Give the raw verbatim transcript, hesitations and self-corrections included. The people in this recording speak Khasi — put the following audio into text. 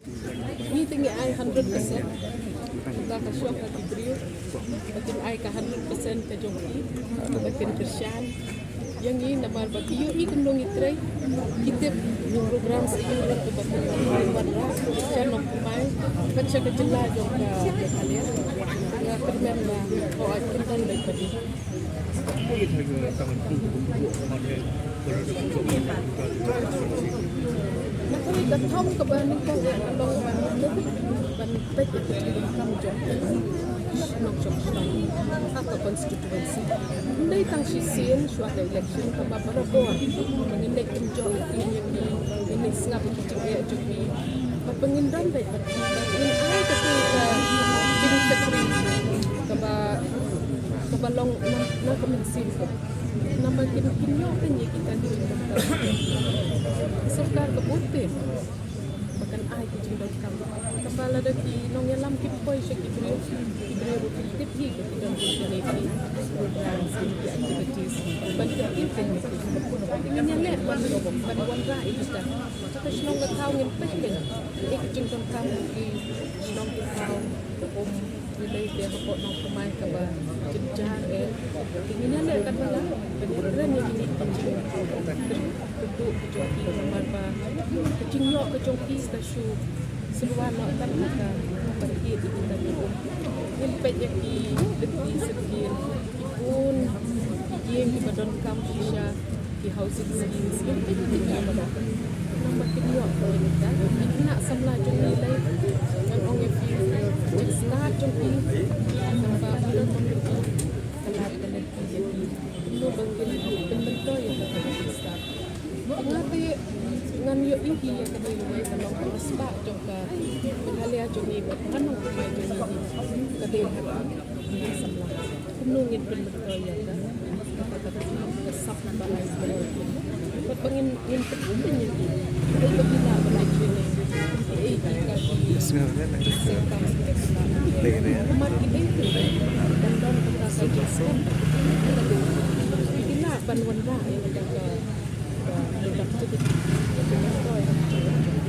Ngi te ngi ai hundred percent. Ka ka shong ka ki briew ba kin ai ka hundred percent ka jong ki, ba kin kyrshan ïa ngi namar ba ki ïohi kumno ngi trei. Ki tip ki program sa ïoh ruh ba kin wanrah sha nongthymmai bad sha ka jylla jong ka Meghalaya. Nga kyrmen ba ka ai kin don bad ba dei. Nga tharai ka thong kaba nyngkong eh ka long ban, ban peit ïa ka jingdonkam jong ki nongshong shnong ha ka constituency. Ym dei tang shisien shuwa ka election, kaba barabor ba ngin leit kynjoh ïa ki, ngin leit sngap ïa ki jingeh jong ki, ba ngin don beit bad ki, ba ngin ai kata ka jingshakri kaba, kaba long na, na ka mynsiem. Namar kin, kin ïoh kan ïa kita ki jingdonkam. Sorkar ka bun te ba kan ai ki jingdonkam. Kaba lada ki nongïalam ki poi sha ki briew, ki briew ruh kin tip hi ba ki don kine ki programs, kine ki activities ban tip hi kan ïa ki. Te ngin ïaleh ban, ban wanrah ïa kita. Kata shnong ka thaw ngin peit kan ïa ki jingdonkam ki shnong ki thaw. Um, ngi dei te hapoh nongthymmai kaba jynjar eh. Te ngin ïaleh katba lah ban kren ïa kine ki jingkyrduh ka jong ki namar ba ka jingïoh ka jong ki ka shu sylwa noh tang ha ka ban ïeit ïa kita ki um. Ngin peit ïa ki lynti syrngiew, ki bun ki ïing kiba donkam shisha, ki housing schemes, ki, ki, ki, ki, namar kin ïoh ka ïa kita. Ki khynnah samla jong ngi lei, ngan ong ïa phi, jingstad jong ki, namar ba ka lad ka lynti ïa ki. Kumno ba kin pynmyntoi ïa ka jingstad. Nga te ngan ïohi ïa kane kawei ka long ka riewspah jong ka Meghalaya jong ngi bad ka nongthymmai jong ngi. Ka dei ha ka samla. Kumno ngin pynmyntoi ïa ka, ka, ka, ka, ka sap ba lai sawdong. Bad ba ngin, ngin pynmyntoi ïa ki. Dei ba ki lah ban leit sha ne. Ki ei ki ka ki. Yes, ma'am. Ki seng kam ki la ki lah. Dei, dei. Namar ki dei ki dei. Ban don ka ka ka jingstad. Ki lah ban wanrah ïa ka ka, ka productivity. Ka pynmyntoi ïa ka.